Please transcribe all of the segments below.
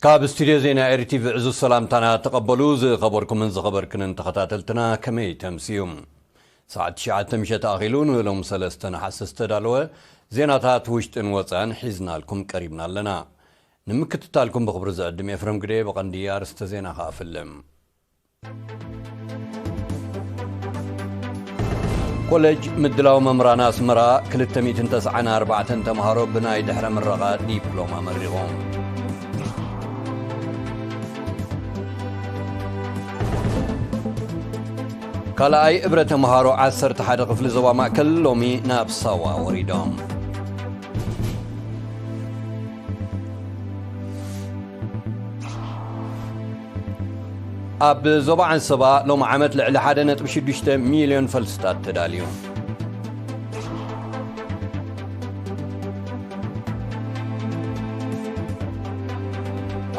ካብ ስቱድዮ ዜና ኤሪ ቲቪ ዕዙዝ ሰላምታና ተቐበሉ። ዝኸበርኩምን ዝኸበርክንን ተኸታተልትና፣ ከመይ ተምስዩ? ሰዓት ትሽዓተ ምሸት ኣኺሉ ንሎም ሰለስተ ነሓሰ ዝተዳለወ ዜናታት ውሽጥን ወፃን ሒዝናልኩም ቀሪብና ኣለና። ንምክትታልኩም ብኽብሪ ዝዕድም ኤፍረም ግደ። ብቐንዲ ኣርእስተ ዜና ከኣ ፍልም። ኮሌጅ ምድላው መምህራን ኣስመራ ክልተ ሚእትን ተስዓን ኣርባዕተን ተምሃሮ ብናይ ድሕረ ምረቓ ዲፕሎማ መሪቖም። ካልኣይ እብረ ተምሃሮ ዓሰርተ ሓደ ክፍሊ ዞባ ማእከል ሎሚ ናብ ሳዋ ወሪዶም። ኣብ ዞባ ዓንሰባ ሎም ዓመት ልዕሊ ሓደ ነጥቢ ሽዱሽተ ሚልዮን ፈልስታት ተዳልዩ።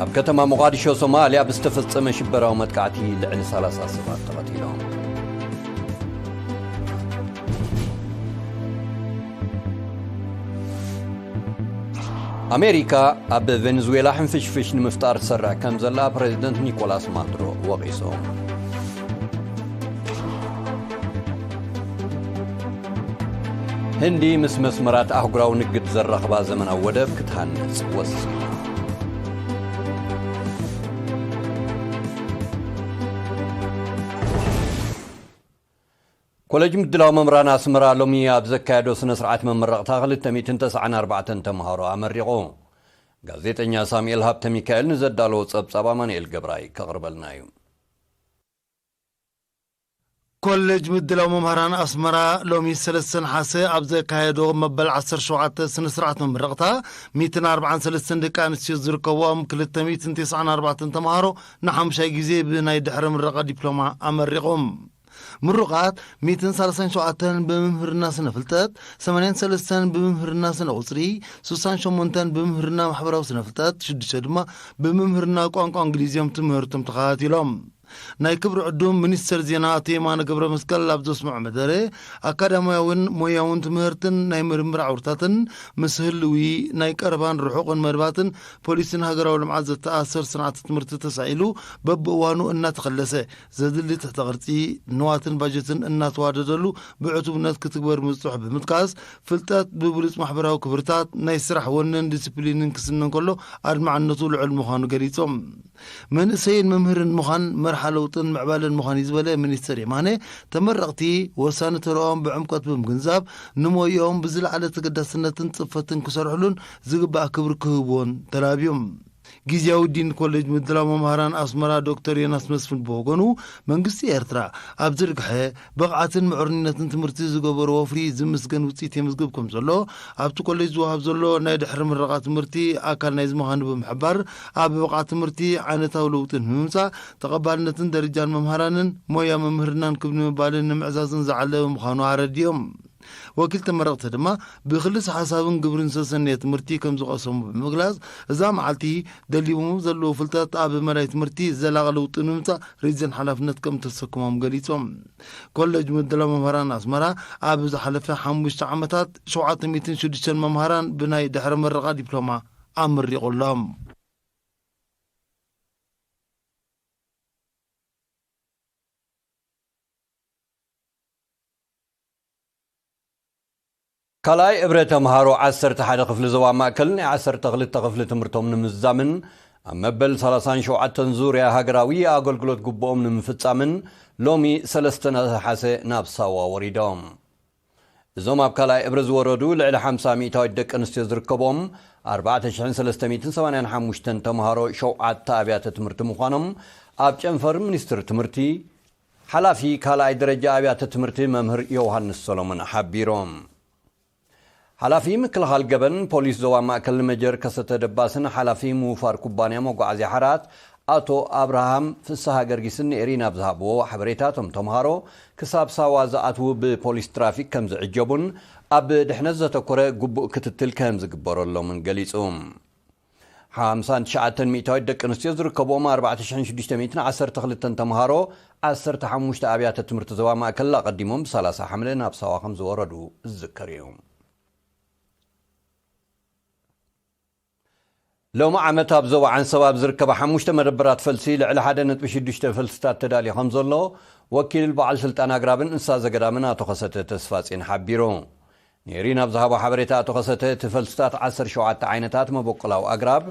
ኣብ ከተማ ሞቓዲሾ ሶማልያ ብዝተፈጸመ ሽበራዊ መጥቃዕቲ ልዕሊ ሰላሳ ሰባት ተቐቲሎም። ኣሜሪካ ኣብ ቬኔዙዌላ ሕንፍሽፍሽ ንምፍጣር ትሰርሕ ከም ዘላ ፕሬዚደንት ኒኮላስ ማዱሮ ወቒሶም። ህንዲ ምስ መስመራት ኣህጉራዊ ንግድ ዘራኽባ ዘመናዊ ወደብ ክትሃንጽ ወሲና። ኮሌጅ ምድላው መምህራን ኣስመራ ሎሚ ኣብ ዘካየዶ ስነ ስርዓት መመረቕታ ክልተ ሚእትን ተስዓን ኣርባዕተን ተምሃሮ ኣመሪቑ። ጋዜጠኛ ሳሙኤል ሃብተ ሚካኤል ንዘዳለዎ ጸብጻብ ኣማኑኤል ገብራይ ከቕርበልና እዩ። ኮሌጅ ምድላው መምህራን ኣስመራ ሎሚ ሰለስተ ነሓሰ ኣብ ዘካየዶ መበል ዓሰርተ ሸውዓተ ስነ ስርዓት መመረቕታ ሚእትን ኣርባዓን ሰለስተን ደቂ ኣንስትዮ ዝርከብኦም ክልተ ሚእትን ተስዓን ኣርባዕተን ተምሃሮ ንሓሙሻይ ግዜ ብናይ ድሕረ ምረቓ ዲፕሎማ ኣመሪቖም። ምሩቓት ሚእትን ሰላሳን ሸውዓተን ብምምህርና ስነ ፍልጠት፣ ሰማንያን ሰለስተን ብምምህርና ስነ ቁጽሪ፣ ስሳን ሸሞንተን ብምምህርና ማሕበራዊ ስነ ፍልጠት፣ ሽዱሽተ ድማ ብምምህርና ቋንቋ እንግሊዝ እዮም ትምህርቶም ተኸታቲሎም። ናይ ክብሪ ዕዱም ሚኒስተር ዜና ኣቶ የማነ ገብረ መስቀል ኣብ ዘስምዖ መደረ፣ ኣካዳሚያውን ሞያውን ትምህርትን ናይ ምርምር ዓውርታትን ምስ ህልዊ ናይ ቀረባን ርሑቕን መደባትን ፖሊስን ሃገራዊ ልምዓት ዘተኣሳሰር ስርዓተ ትምህርቲ ተሳኢሉ በብእዋኑ እናተኸለሰ ዘድሊ ትሕተ ቅርጺ ንዋትን ባጀትን እናተዋደደሉ ብዕቱብነት ክትግበር ምዝፅሑ ብምጥቃስ፣ ፍልጠት ብብሉፅ ማሕበራዊ ክብርታት፣ ናይ ስራሕ ወንን ዲስፕሊንን ክስነ እንከሎ ኣድማዕነቱ ልዑል ምዃኑ ገሊጾም። መንእሰይን መምህርን ምዃን መርሓ ለውጥን ምዕባለን ምዃን እዩ ዝበለ ሚኒስተር የማነ፣ ተመረቕቲ ወሳኒ ተረኦም ብዕምቆት ብምግንዛብ ንሞይኦም ብዝለዓለ ተገዳስነትን ጽፈትን ክሰርሕሉን ዝግባእ ክብሪ ክህብዎን ተላብዮም። ግዝያዊ ዲን ኮሌጅ ምድላው መምሃራን ኣስመራ ዶክተር ዮናስ መስፍን ብወገኑ፣ መንግስቲ ኤርትራ ኣብ ዝርግሐ ብቕዓትን ምዕሩይነትን ትምህርቲ ዝገበሮ ወፍሪ ዝምስገን ውጽኢት የምዝግብ ከም ዘሎ፣ ኣብቲ ኮሌጅ ዝወሃብ ዘሎ ናይ ድሕሪ ምረቓ ትምህርቲ ኣካል ናይዚ ምዃኑ ብምሕባር፣ ኣብ ብቕዓት ትምህርቲ ዓይነታዊ ለውጢ ንምምጻእ ተቐባልነትን ደረጃን መምሃራንን ሞያ መምህርናን ክብ ንምባልን ንምዕዛዝን ዝዓለመ ምዃኑ ኣረዲኦም። ወኪል ተመረቕቲ ድማ ብክልስ ሓሳብን ግብርን ዝተሰነየ ትምህርቲ ከም ዝቐሰሙ ብምግላጽ፣ እዛ መዓልቲ ደሊቦም ዘለዉ ፍልጠት ኣብ መዳይ ትምህርቲ ዘላቒ ለውጢ ንምምጻእ ሪጅን ሓላፍነት ከም ተሰክሞም ገሊጾም። ኮሌጅ ምድላው መምህራን ኣስመራ ኣብ ዝሓለፈ ሓሙሽተ ዓመታት ሸውዓተ ሚእትን ሽዱሽተን መምሃራን ብናይ ድሕረ መረቓ ዲፕሎማ ኣመሪቑሎም። ካልኣይ እብረ ተምሃሮ ዓሰርተ ሓደ ክፍሊ ዞባ ማእከል ናይ ዓሰርተ ክልተ ክፍሊ ትምህርቶም ንምዝዛምን ኣብ መበል ሰላሳን ሸውዓተን ዙርያ ሃገራዊ ኣገልግሎት ግቡኦም ንምፍጻምን ሎሚ ሰለስተ ነሓሰ ናብ ሳዋ ወሪዶም። እዞም ኣብ ካልኣይ እብረ ዝወረዱ ልዕሊ ሓምሳ ሚእታዊት ደቂ ኣንስትዮ ዝርከቦም ኣርባዕተ ሽሕን ሰለስተ ሚእትን ሰማንያን ሓሙሽተን ተምሃሮ ሸውዓተ ኣብያተ ትምህርቲ ምዃኖም ኣብ ጨንፈር ሚኒስትሪ ትምህርቲ ሓላፊ ካልኣይ ደረጃ ኣብያተ ትምህርቲ መምህር ዮውሃንስ ሰሎሞን ሓቢሮም። ሓላፊ ምክልኻል ገበን ፖሊስ ዞባ ማእከል መጀር ከሰተ ደባስን ሓላፊ ምውፋር ኩባንያ መጓዓዝያ ሓራት ኣቶ ኣብርሃም ፍስሃ ገርጊስን ንኤሪና ኣብ ዝሃብዎ ሓበሬታ፣ እቶም ተምሃሮ ክሳብ ሳዋ ዝኣትዉ ብፖሊስ ትራፊክ ከም ዝዕጀቡን ኣብ ድሕነት ዘተኮረ ግቡእ ክትትል ከም ዝግበረሎምን ገሊጹ። ሓምሳን ትሽዓተን ሚእታዊት ደቂ ኣንስትዮ ዝርከብዎም ኣርባዕተ ሽሕን ሽዱሽተ ሚእትን ዓሰርተ ክልተን ተምሃሮ ዓሰርተ ሓሙሽተ ኣብያተ ትምህርቲ ዞባ ማእከል ኣቐዲሞም ብሰላሳ ሓምለ ናብ ሳዋ ከም ዝወረዱ ዝዝከር እዩ። ሎሚ ዓመት ኣብ ዞባ ዓንሰባ ኣብ ዝርከባ ሓሙሽተ መደበራት ፈልሲ ልዕሊ ሓደ ነጥቢ ሽዱሽተ ፈልስታት ተዳልዩ ከም ዘሎ ወኪል በዓል ስልጣን ኣግራብን እንስሳ ዘገዳምን ኣቶ ከሰተ ተስፋጼን ሓቢሩ። ኔሪ ናብ ዝሃቦ ሓበሬታ ኣቶ ከሰተ እቲ ፈልስታት ዓሰርተ ሸውዓተ ዓይነታት መበቆላዊ ኣግራብ፣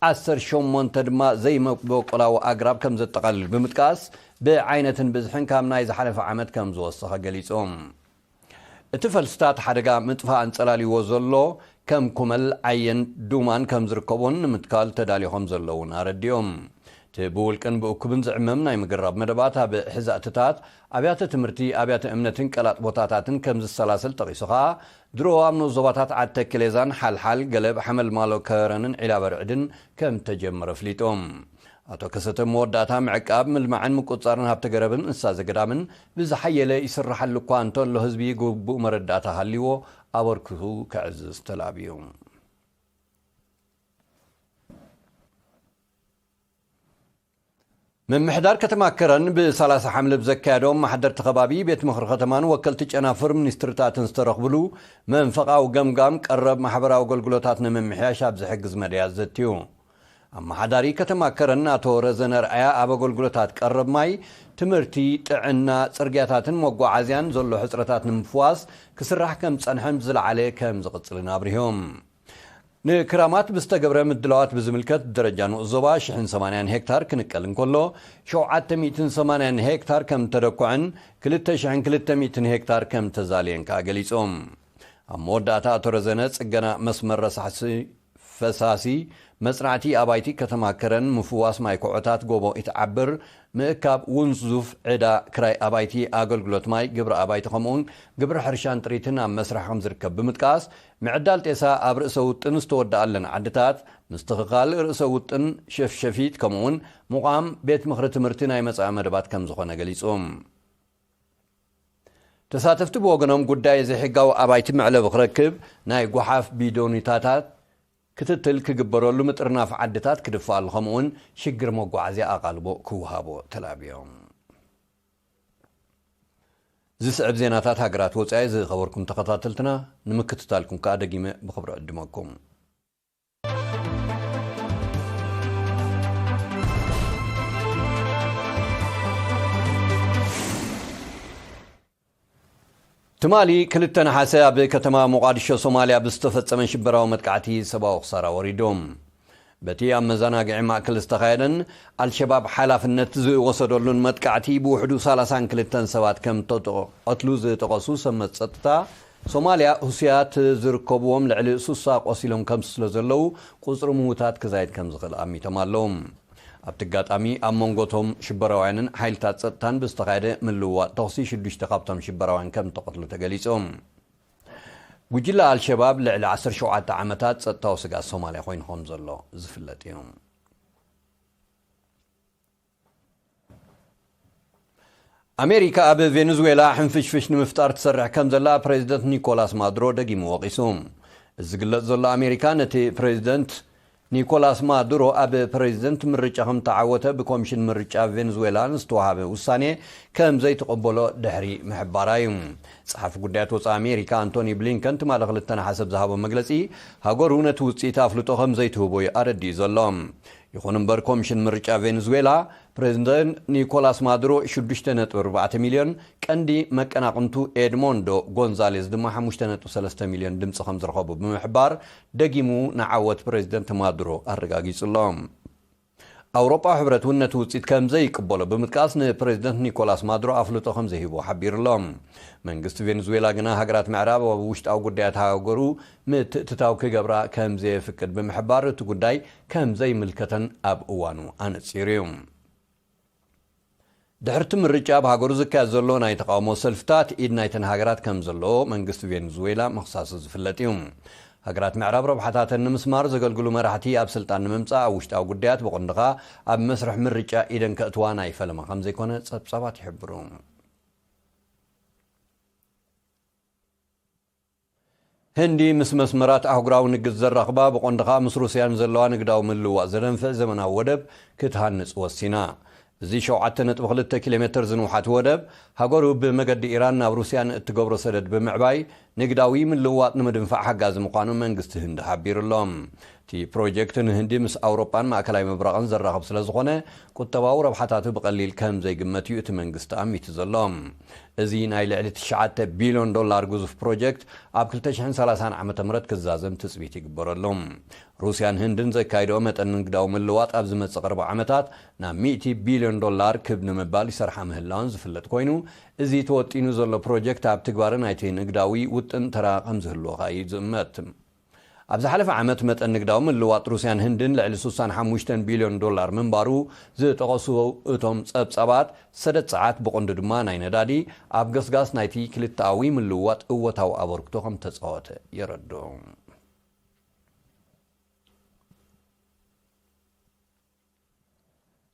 ዓሰርተ ሸሞንተ ድማ ዘይመበቆላዊ ኣግራብ ከም ዘጠቓልል ብምጥቃስ ብዓይነትን ብዝሕን ካብ ናይ ዝሓለፈ ዓመት ከም ዝወሰኸ ገሊጹ። እቲ ፈልስታት ሓደጋ ምጥፋእ ኣንጸላልይዎ ዘሎ ከም ኩመል፣ ዓየን ዱማን ከም ዝርከቦን ንምትካል ተዳልዩ ከም ዘሎ እውን ኣረዲኦም። እቲ ብውልቅን ብእኩብን ዝዕመም ናይ ምግራብ መደባት ኣብ ሕዛእትታት፣ ኣብያተ ትምህርቲ፣ ኣብያተ እምነትን ቀላጥ ቦታታትን ከም ዝሰላሰል ጠቒሱ ኸኣ ድሮ ኣብ ንኡስ ዞባታት ዓዲ ተክሌዛን ሓልሓል፣ ገለብ፣ ሓመልማሎ ከረንን ዒላ በርዕድን ከም ተጀመረ ኣፍሊጡ። ኣቶ ከሰተ መወዳእታ ምዕቃብ፣ ምልማዕን ምቁጽጻርን ሃብተ ገረብን እንስሳ ዘገዳምን ብዝሓየለ ይስራሓሉ እኳ እንተሎ ህዝቢ ግቡእ መረዳእታ ሃልይዎ ኣበርክቱ ከዕዝዝ ተላብዩ። ምምሕዳር ከተማ ከረን ብ30 ሓምለ ብዘካየዶ መሓደርቲ ከባቢ ቤት ምኽሪ ከተማን ወከልቲ ጨናፍር ሚኒስትርታትን ዝተረኽብሉ መንፈቓዊ ገምጋም ቀረብ ማሕበራዊ ኣገልግሎታት ንምምሕያሽ ኣብ ዝሕግዝ መድያት ዘትዩ። ኣመሓዳሪ ከተማ ከረን ኣቶ ረዘነ ርኣያ ኣብ ኣገልግሎታት ቀረብ ማይ፣ ትምህርቲ፣ ጥዕና፣ ጽርግያታትን መጓዓዝያን ዘሎ ሕጽረታት ንምፍዋስ ክስራሕ ከም ዝጸንሐን ብዝለዓለ ከም ዝቕጽልን ኣብሪሆም። ንክራማት ብዝተገብረ ምድላዋት ብዝምልከት ብደረጃ ንኡስ ዞባ ሽሕን ሰማንያን ሄክታር ክንቀል እንከሎ ሸውዓተ ሚእትን ሰማንያን ሄክታር ከም ተደኩዐን ክልተ ሽሕን ክልተ ሚእትን ሄክታር ከም ተዛልየን ከኣ ገሊጾም። ኣብ መወዳእታ ኣቶ ረዘነ ጽገና መስመር ረሳሕ ፈሳሲ፣ መጽናዕቲ ኣባይቲ ከተማ ከረን፣ ምፍዋስ ማይ ኮዖታት ጎቦ ኢትዓብር፣ ምእካብ ውንዙፍ ዕዳ ክራይ ኣባይቲ፣ ኣገልግሎት ማይ፣ ግብሪ ኣባይቲ ከምኡውን ግብሪ ሕርሻን ጥሪትን ኣብ መስርሕ ከም ዝርከብ ብምጥቃስ፣ ምዕዳል ጤሳ ኣብ ርእሰ ውጥን ዝተወደኣለን ዓድታት፣ ምስትኽኻል ርእሰ ውጥን ሸፍሸፊት ከምኡውን ምቋም ቤት ምኽሪ ትምህርቲ ናይ መጻኢ መደባት ከም ዝኾነ ገሊጹ። ተሳተፍቲ ብወገኖም ጉዳይ ዘይሕጋዊ ኣባይቲ መዕለቢ ክረክብ ናይ ጓሓፍ ቢዶኒታታት ክትትል ክግበረሉ፣ ምጥርናፍ ዓድታት ክድፋኣሉ ከምኡውን ሽግር መጓዓዝያ ኣቓልቦ ክወሃቦ ተላብዮም። ዝስዕብ ዜናታት ሃገራት ወጻኢ ዝኸበርኩም ተኸታተልትና ንምክትታልኩም ከኣ ደጊመ ብኽብሪ ዕድመኩም። ትማሊ ክልተ ነሓሰ ኣብ ከተማ ሞቓዲሾ ሶማልያ ብዝተፈጸመ ሽበራዊ መጥቃዕቲ ሰብኣዊ ክሳራ ወሪዱ። በቲ ኣብ መዘናግዒ ማእከል ዝተኻየደን ኣልሸባብ ሓላፍነት ዝወሰደሉን መጥቃዕቲ ብውሕዱ ሰላሳን ክልተን ሰባት ከም ተቐትሉ ዝጠቐሱ ሰመት ጸጥታ ሶማልያ፣ ሁሲያት ዝርከብዎም ልዕሊ ሱሳ ቆሲሎም ከም ስለ ዘለዉ ቁጽሪ ምዉታት ክዛይድ ከም ዝኽእል ኣሚቶም ኣለዉ። ኣብቲ ኣጋጣሚ ኣብ መንጎ እቶም ሽበራውያንን ሓይልታት ጸጥታን ብዝተኻየደ ምልውዋጥ ተኹሲ ሽዱሽተ ካብቶም ሽበራውያን ከም ተቐትሉ ተገሊጹ። ጉጅለ ኣልሸባብ ልዕሊ ዓሰርተ ሸውዓተ ዓመታት ጸጥታዊ ስግኣት ሶማልያ ኮይኑ ከም ዘሎ ዝፍለጥ እዩ። ኣሜሪካ ኣብ ቬኔዙዌላ ሕንፍሽፍሽ ንምፍጣር ትሰርሕ ከም ዘላ ፕሬዚደንት ኒኮላስ ማዱሮ ደጊሙ ወቒሱ። እዚ ዝግለጽ ዘሎ ኣሜሪካ ነቲ ፕሬዚደንት ኒኮላስ ማዱሮ ኣብ ፕሬዚደንት ምርጫ ከም ተዓወተ ብኮሚሽን ምርጫ ቬኔዙዌላ ንዝተዋሃበ ውሳኔ ከም ዘይትቕበሎ ድሕሪ ምሕባራ እዩ። ጸሓፊ ጉዳያት ወጻኢ ኣሜሪካ ኣንቶኒ ብሊንከን ትማሊ ክልተ ነሓሰ ብዝሃቦ መግለጺ፣ ሃገሩ ነቲ ውጽኢት ኣፍልጦ ከም ዘይትህቦ እዩ ኣረዲኡ ዘሎ። ይኹን እምበር ኮሚሽን ምርጫ ቬኔዙዌላ ፕሬዚደንት ኒኮላስ ማዱሮ ሽዱሽተ ነጥቢ ኣርባዕተ ሚልዮን፣ ቀንዲ መቀናቕንቱ ኤድሞንዶ ጎንዛሌዝ ድማ ሓሙሽተ ነጥቢ ሰለስተ ሚልዮን ድምፂ ከም ዝረኸቡ ብምሕባር ደጊሙ ንዓወት ፕሬዚደንት ማዱሮ ኣረጋጊጹ ኣሎ። ኣውሮጳ ሕብረት እውን ነቲ ውፅኢት ከም ዘይቅበሎ ብምጥቃስ ንፕሬዚደንት ኒኮላስ ማዱሮ ኣፍልጦ ከም ዘይህቦ ሓቢሩ ኣሎ። መንግስቲ ቬኔዙዌላ ግና ሃገራት ምዕራብ ኣብ ውሽጣዊ ጉዳያት ሃገሩ ምትእትታው ክገብራ ከም ዘየፍቅድ ብምሕባር እቲ ጉዳይ ከም ዘይምልከተን ኣብ እዋኑ ኣነጺሩ እዩ። ድሕርቲ ምርጫ ኣብ ሃገሩ ዝካየድ ዘሎ ናይ ተቓውሞ ሰልፍታት ኢድ ናይተን ሃገራት ከም ዘለዎ መንግስቲ ቬኔዙዌላ ምኽሳሱ ዝፍለጥ እዩ። ሃገራት ምዕራብ ረብሓታተን ንምስማር ዘገልግሉ መራሕቲ ኣብ ስልጣን ንምምጻእ ኣብ ውሽጣዊ ጉዳያት ብቐንዱ ኸኣ ኣብ መስርሕ ምርጫ ኢደን ከእትዋ ናይ ፈለማ ከም ዘይኮነ ጸብጻባት ይሕብሩ። ህንዲ ምስ መስመራት ኣህጉራዊ ንግድ ዘራኽባ ብቐንዱ ኸኣ ምስ ሩስያ ንዘለዋ ንግዳዊ ምልውዋጥ ዘደንፍዕ ዘመናዊ ወደብ ክትሃንጽ ወሲና። እዚ ሸውዓተ ነጥቢ ክልተ ኪሎ ሜትር ዝንውሓት ወደብ ሃገሩ ብመገዲ ኢራን ናብ ሩስያ ንእትገብሮ ሰደድ ብምዕባይ ንግዳዊ ምልውዋጥ ንምድንፋዕ ሓጋዚ ምዃኑ መንግስቲ ህንዲ ሓቢሩ ኣሎ። እቲ ፕሮጀክት ንህንዲ ምስ ኣውሮጳን ማእከላይ ምብራቕን ዘራኽብ ስለ ዝኾነ፣ ቁጠባዊ ረብሓታቱ ብቐሊል ከም ዘይግመት እዩ እቲ መንግስቲ ኣሚቱ ዘሎ። እዚ ናይ ልዕሊ ትሽዓተ ቢልዮን ዶላር ግዙፍ ፕሮጀክት ኣብ ክልተ ሽሕን ሰላሳን ዓመተ ምህረት ክዛዘም ትጽቢት ይግበረሉ። ሩስያን ህንድን ዘካይድኦ መጠን ንግዳዊ ምልዋጥ ኣብ ዝመጽእ ቅርብ ዓመታት ናብ ሚእቲ ቢልዮን ዶላር ክብ ንምባል ይሰርሓ ምህላውን ዝፍለጥ ኮይኑ፣ እዚ ተወጢኑ ዘሎ ፕሮጀክት ኣብ ትግባረ ናይቲ ንግዳዊ ውጥን ተራ ከም ዝህልዎ ከኣ እዩ ዝእመት። ኣብ ዝሓለፈ ዓመት መጠን ንግዳዊ ምልዋጥ ሩስያን ህንድን ልዕሊ ስሳን ሓሙሽተን ቢልዮን ዶላር ምንባሩ ዝጠቐሱ እቶም ጸብጻባት፣ ሰደድ ጸዓት ብቐንዱ ድማ ናይ ነዳዲ ኣብ ገስጋስ ናይቲ ክልተኣዊ ምልውዋጥ እወታዊ ኣበርክቶ ከም ተጻወተ የረድኡ።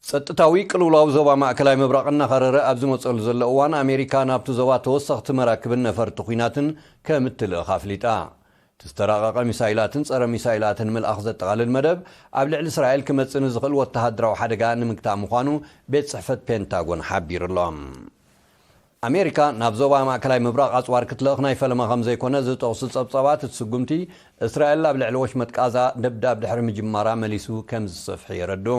ጸጥታዊ ቅልውላው ዞባ ማእከላይ ምብራቕ እናኸረረ ኣብ ዝመጸሉ ዘሎ እዋን፣ ኣሜሪካ ናብቲ ዞባ ተወሰኽቲ መራክብን ነፈርቲ ኲናትን ከም እትልእኽ ኣፍሊጣ። እቲ ዝተራቐቐ ሚሳይላትን ጸረ ሚሳይላትን ምልኣኽ ዘጠቓልል መደብ፣ ኣብ ልዕሊ እስራኤል ክመጽእ ንዝኽእል ወተሃደራዊ ሓደጋ ንምግታእ ምዃኑ ቤት ጽሕፈት ፔንታጎን ሓቢሩ ኣሎ። ኣሜሪካ ናብ ዞባ ማእከላይ ምብራቕ ኣጽዋር ክትልእኽ ናይ ፈለማ ከም ዘይኮነ ዝጠቕሱ ጸብጻባት፣ እቲ ስጉምቲ እስራኤል ኣብ ልዕሊ ወሽመጥ ቃዛ ደብዳብ ድሕሪ ምጅማራ መሊሱ ከም ዝሰፍሐ የረድኡ።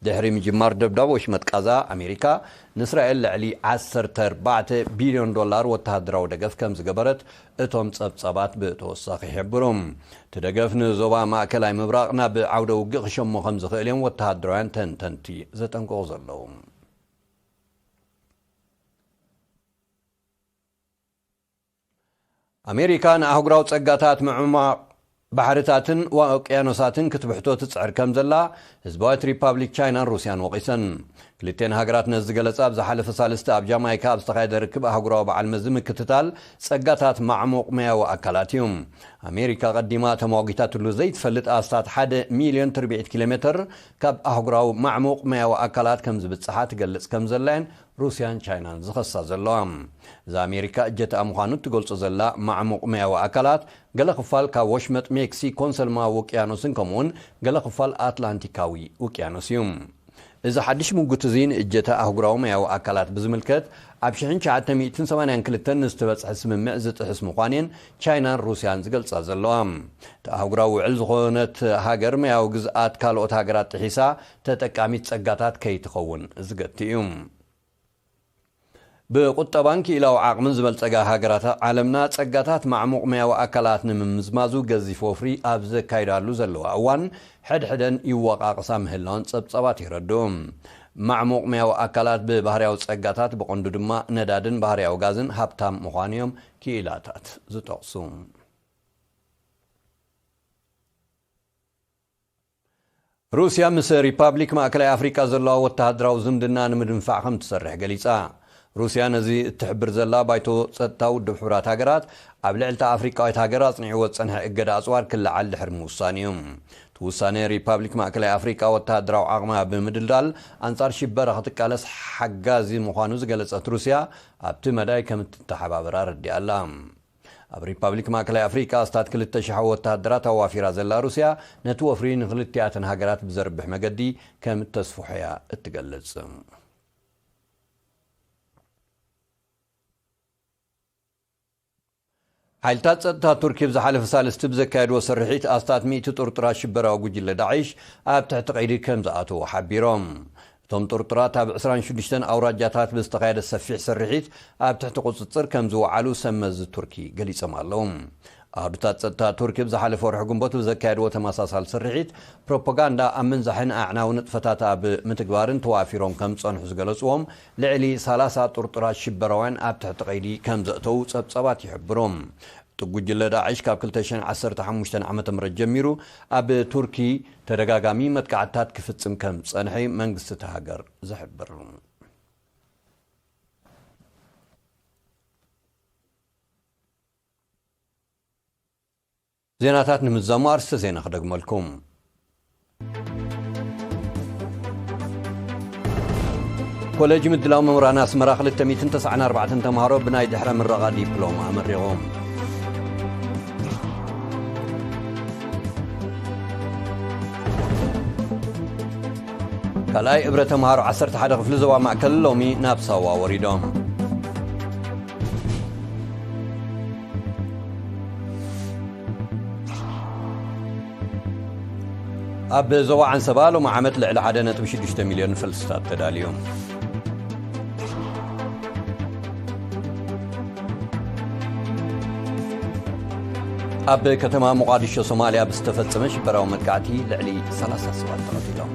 ድሕሪ ምጅማር ደብዳብ ወሽመጥ ቃዛ፣ ኣሜሪካ ንእስራኤል ልዕሊ ዓሰርተ ኣርባዕተ ቢልዮን ዶላር ወተሃደራዊ ደገፍ ከም ዝገበረት እቶም ጸብጻባት ብተወሳኺ ይሕብሩ። እቲ ደገፍ ንዞባ ማእከላይ ምብራቕ ናብ ዓውደ ውግእ ክሸሞ ከም ዝኽእል እዮም ወተሃደራውያን ተንተንቲ ዘጠንቅቑ ዘለዉ። ኣሜሪካ ንኣህጉራዊ ጸጋታት ምዕማቕ ባሕርታትን ውቅያኖሳትን ክትብሕቶ ትጽዕር ከም ዘላ ህዝባዊት ሪፓብሊክ ቻይናን ሩስያን ወቒሰን። ክልቴን ሃገራት ነዚ ዝገለጻ ኣብ ዝሓለፈ ሳልስቲ ኣብ ጃማይካ ኣብ ዝተኻየደ ርክብ ኣህጉራዊ በዓል መዚ ምክትታል ጸጋታት ማዕሙቕ መያዊ ኣካላት እዩ። ኣሜሪካ ቀዲማ ተሟጊታትሉ ዘይትፈልጥ ኣስታት ሓደ ሚልዮን ትርብዒት ኪሎ ሜትር ካብ ኣህጉራዊ ማዕሙቕ መያዊ ኣካላት ከም ዝብጽሓ ትገልጽ ከም ዘላየን ሩስያን ቻይናን ዝኸሳ ዘለዋ። እዛ ኣሜሪካ እጀትኣ ምዃኑ እትገልጾ ዘላ ማዕሙቕ መያዊ ኣካላት፣ ገለ ክፋል ካብ ወሽመጥ ሜክሲኮን ሰልማዊ ውቅያኖስን ከምኡውን ገለ ክፋል ኣትላንቲካዊ ውቅያኖስ እዩ። እዚ ሓድሽ ምጉት እዚ ንእጀታ ኣህጉራዊ መያዊ ኣካላት ብዝምልከት ኣብ ሽሕን ትሽዓተ ሚእትን ሰማንያን ክልተን ንዝተበጽሐ ስምምዕ ዝጥሕስ ምዃኑን ቻይናን ሩስያን ዝገልጻ ዘለዋ። እቲ ኣህጉራዊ ውዕል ዝኾነት ሃገር መያዊ ግዝኣት ካልኦት ሃገራት ጥሒሳ ተጠቃሚት ጸጋታት ከይትኸውን ዝገቲ እዩ። ብቁጠባን ክኢላዊ ዓቕምን ዝበልጸጋ ሃገራት ዓለምና፣ ጸጋታት ማዕሙቕ መያዊ ኣካላት ንምምዝማዙ ገዚፍ ወፍሪ ኣብ ዘካይዳሉ ዘለዋ እዋን፣ ሕድሕደን ይወቓቕሳ ምህላወን ጸብጻባት የረድኡ። ማዕሙቕ መያዊ ኣካላት ብባህርያዊ ጸጋታት፣ ብቐንዱ ድማ ነዳድን ባህርያዊ ጋዝን ሃብታም ምዃኑ እዮም ክኢላታት ዝጠቕሱ። ሩስያ ምስ ሪፓብሊክ ማእከላይ ኣፍሪቃ ዘለዋ ወተሃደራዊ ዝምድና ንምድንፋዕ ከም ትሰርሕ ገሊጻ። ሩስያ ነዚ እትሕብር ዘላ፣ ባይቶ ጸጥታ ውድብ ሕቡራት ሃገራት ኣብ ልዕልታ ኣፍሪቃዊት ሃገር ኣጽኒዕዎ ዝጸንሐ እገዳ ኣጽዋር ክለዓል ድሕሪ ምውሳን እዩ። እቲ ውሳነ፣ ሪፓብሊክ ማእከላይ ኣፍሪቃ ወተሃደራዊ ዓቕማ ብምድልዳል ኣንጻር ሽበራ ክትቃለስ ሓጋዚ ምዃኑ ዝገለጸት ሩስያ፣ ኣብቲ መዳይ ከም እትተሓባበር ኣረዲኣ ኣላ። ኣብ ሪፓብሊክ ማእከላይ ኣፍሪቃ ኣስታት ክልተ ሽሕ ወተሃደራት ኣዋፊራ ዘላ ሩስያ፣ ነቲ ወፍሪ ንክልቲኣተን ሃገራት ብዘርብሕ መገዲ ከም እተስፍሖ እያ እትገልጽ። ሓይልታት ጸጥታ ቱርኪ ብዝሓለፈ ሳልስቲ ብዘካየድዎ ስርሒት ኣስታት ሚእቲ ጥርጡራት ሽበራዊ ጉጅለ ዳዒሽ ኣብ ትሕቲ ቀይዲ ከም ዝኣተዉ ሓቢሮም። እቶም ጥርጡራት ኣብ ዕስራን ሽዱሽተን ኣውራጃታት ብዝተኻየደ ሰፊሕ ስርሒት ኣብ ትሕቲ ቁጽጽር ከም ዝወዓሉ ሰብ መዚ ቱርኪ ገሊጾም ኣለዉ። ኣሃዱታት ጸጥታ ቱርኪ ብዝሓለፈ ወርሒ ግንቦት ብዘካየድዎ ተመሳሳሊ ስርሒት፣ ፕሮፓጋንዳ ኣብ ምንዛሕን ኣዕናዊ ንጥፈታት ኣብ ምትግባርን ተዋፊሮም ከም ዝጸንሑ ዝገለጽዎም ልዕሊ ሰላሳ ጥርጡራት ሽበራውያን ኣብ ትሕቲ ቀይዲ ከም ዘእተዉ ጸብጻባት ይሕብሩ። እቲ ጉጅለ ዳዕሽ ካብ ክልተ ሽሕን ዓሰርተ ሓሙሽተን ዓመተ ምህረት ጀሚሩ ኣብ ቱርኪ ተደጋጋሚ መጥቃዕትታት ክፍጽም ከም ዝጸንሐ መንግስቲ እታ ሃገር ዝሕብር። ዜናታት ንምዛሙ ኣርእስተ ዜና ክደግመልኩም። ኮሌጅ ምድላው መምህራን ኣስመራ ክልተ ሚእትን ተስዓን ኣርባዕተን ተምሃሮ ብናይ ድሕረ ምረቓ ዲፕሎማ ኣመሪቖም። ካልኣይ እብረ ተምሃሮ ዓሰርተ ሓደ ክፍሊ ዞባ ማእከል ሎሚ ናብ ሳዋ ወሪዶም። ኣብ ዞባ ዓንሰባ ሎሚ ዓመት ልዕሊ ሓደ ነጥቢ ሽዱሽተ ሚልዮን ፈልስታት ተዳልዮም። ኣብ ከተማ ሞቓዲሾ ሶማልያ ብዝተፈጸመ ሽበራዊ መጥቃዕቲ ልዕሊ ሰላሳ ሰባት ተቐቲሎም።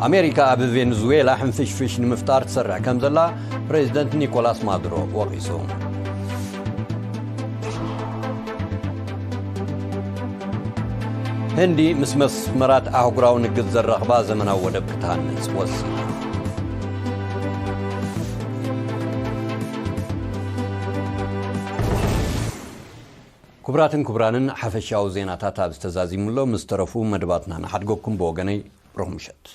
ኣሜሪካ ኣብ ቬንዙዌላ ሕንፍሽፍሽ ንምፍጣር ትሰርሕ ከም ዘላ ፕሬዚደንት ኒኮላስ ማዱሮ ወቒሱ። ህንዲ ምስ መስመራት ኣህጉራዊ ንግድ ዘራኽባ ዘመናዊ ወደብ ክትሃንጽ ወሲና። ክቡራትን ክቡራንን፣ ሓፈሻዊ ዜናታት ኣብ ዝተዛዚሙሎ ምስ ተረፉ መደባትና ንሓድገኩም። ብወገነይ ብሩኽ ምሸት።